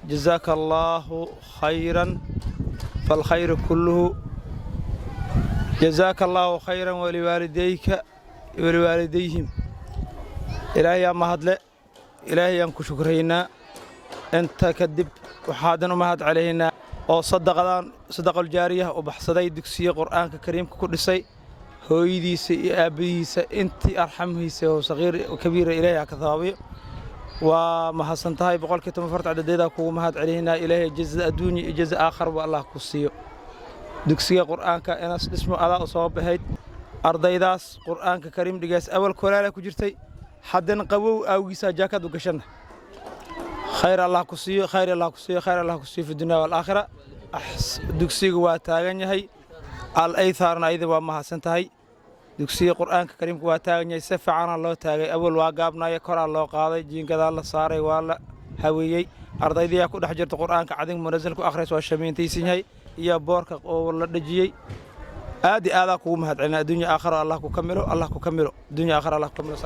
Jazaaka Allaahu khayran, falkhayru kulluhu. Jazaaka Allaahu khayran waliwaalidayka waliwaalidayhim. Ilaahayaa mahadle, Ilaahayaan ku shukraynaa. Inta kadib waxaadan u mahad celaynaa oo sadaqadan sadaqaljaariyah u baxsaday, dugsiya Qur'aanka Kariimka ku dhisay, hooyadiisa iyo aabbihiisa, intii arxamhiisa oo saqiir kabiira. Ilaahay ha ka thawaabiyo. Waa mahadsan tahay 10% farta cadadeedaa kugu mahad celinaynaa. Ilaahay jaza adduunya iyo jaza aakharba Allah ku siiyo. Dugsiga Qur'aanka inas dhismo adaa u soo baxayd. Ardaydaas Qur'aanka Kariim dhigaas awal kolaala ku jirtay, haddana qabow awgiisaa jaakad u gashanna. Khayr Allah ku siiyo, khayr Allah ku siiyo, khayr Allah ku siiyo fi dunya wal aakhira. Dugsiga waa taagan yahay. Al Aythaarna ayada waa mahadsan tahay. Dugsiga Qur'aanka Kariimka waa taagan yahay, si fiicana loo taagay. Awal waa gaabnaya, koraa loo qaaday, jiingadaa la saaray, waa la haweeyey. Ardaydiyaa ku dhex jirta Qur'aanka cading munazal ku akhriys, waa shamiintaysan yahay iyo boorka oo la dhejiyey. Aad iyo aadaa kugu mahad celina. Adduunya aakhara Allah ku kamilo, Allah ku kamilo, adduunya aakhara Allah ku kamilo.